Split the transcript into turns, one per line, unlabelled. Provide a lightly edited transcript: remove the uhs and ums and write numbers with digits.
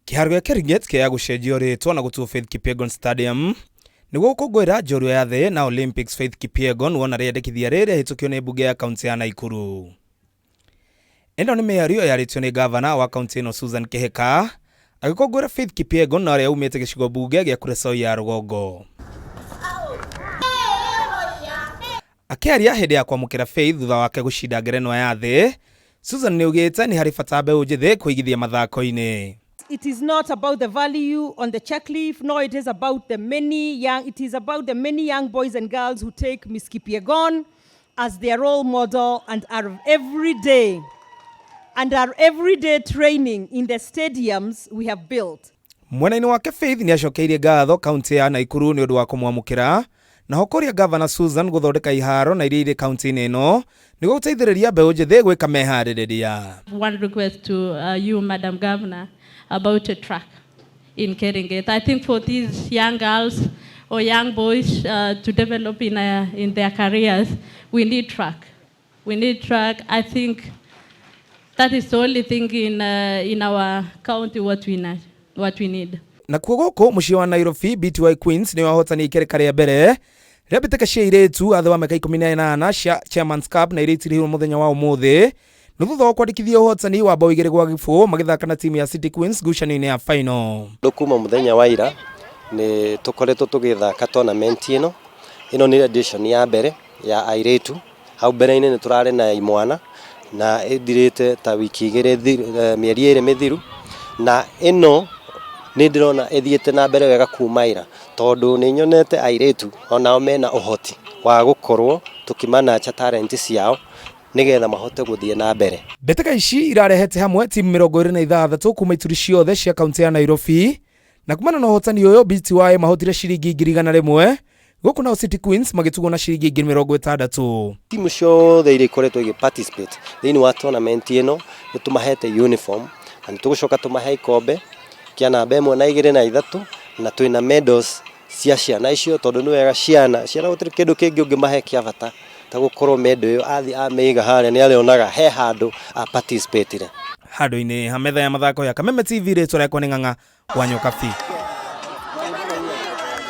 Kĩharo gĩa Keringet kĩaya gũcenjio rĩtwa na gũtuo Faith Kipyegon Stadium nĩguo gũkũngũĩra njorua ya thĩ na Olympics Faith Kipyegon wona rĩendekithia rĩrĩ rĩahĩtũkio nĩ mbunge ya kaunti ya Naikuru. Ĩno nĩ mĩario yarĩtio nĩ ngavana wa kaunti ĩno Susan Kihika agĩkũngũĩra Faith Kipyegon na ũrĩa umĩte gĩcigo mbunge gĩa Kuresoi ya rũgongo. Akĩaria hĩndĩ ya kwamũkĩra Faith thutha wake gũcinda ngerenwa ya thĩ, Susan nĩaugĩte nĩ harĩ bata mbeũ njĩthĩ kwĩigithia mathako-inĩ.
It is not about the value on the check leaf, no, it is about the many young, it is about the many young boys and girls who take Miss Kipyegon as their role model and are every day and are every day training in the stadiums we have built.
Mwena-inĩ wake Faith nĩacokeirie ngatho kaunti ya Naikuru nĩ ũndũ wa kũmwamũkĩra na ho kũria Gavana Susan gũthondeka iharo na iria irĩ kaunti-inĩ ĩno nĩguo gũteithĩrĩria mbeũ njĩthĩ gwĩka meharĩrĩria.
One request to you, Madam Governor, about a track in Keringet. I think for these young girls or young boys to develop in their careers, we need track. We need track. I think that is the only thing in our county what we need. What we need.
Nakuo gũkũ mũciĩ wa Nairobi, BTY Queens nĩo ahotani ikereka rĩa mbere rĩa mbĩtĩka cia airĩtu a thĩ wa mĩaka 18 cia Chairman's Cup na iria itirihirwo mũthenya wa ũmũthĩ nĩ thutha wa kwandĩkithia ũhotani wa bao 2-0 magĩthaka na timu ya City Queens ngucanio-inĩ ya final.
Kuma mũthenya wa ira nĩ tũkoretwo tũgĩthaka tournament ĩno. Ĩno nĩ edition ya mbere ya airĩtu. Hau mbere-inĩ nĩ tũrarĩ na imwana na ĩthirĩte ta wiki igĩrĩ, mĩeri 2 mĩthiru, na ĩno nĩ ndĩrona ĩthiĩte na mbere wega kuma ira, tondũ nĩ nyonete airĩtu onao mena ũhoti wa gũkorwo tũkĩmanacha talent ciao nĩgetha mahote gũthiĩ na mbere.
Mbĩtĩka ici irarehete hamwe timu 26 kuma ituri ciothe cia kaunti ya Nairobi, na kumana na ũhotani ũyũ BTY mahotire ciringi 100,000, gũkũ nao City Queens magĩtugwo na ciringi 60,000.
Timu ciothe iria ikoretwo igĩ participate thĩinĩ wa tournament ĩno nĩ tũmahete uniform na nĩ tũgũcoka tũmahe ikombe kĩa namba 1 na 2 na 3, na twĩna medals cia ciana icio, tondũ nĩ wega ciana gũtirĩ kĩndũ kĩngĩ ũngĩmahe kĩa bata ta gũkorwo medal ĩyo athiĩ amĩiga harĩa nĩ arĩonaga he handũ a participate-ire.
Handũ-inĩ ha metha ya mathako ya Kameme TV, rĩtwa rĩakwa nĩ Ng'ang'a wa Nyokabi.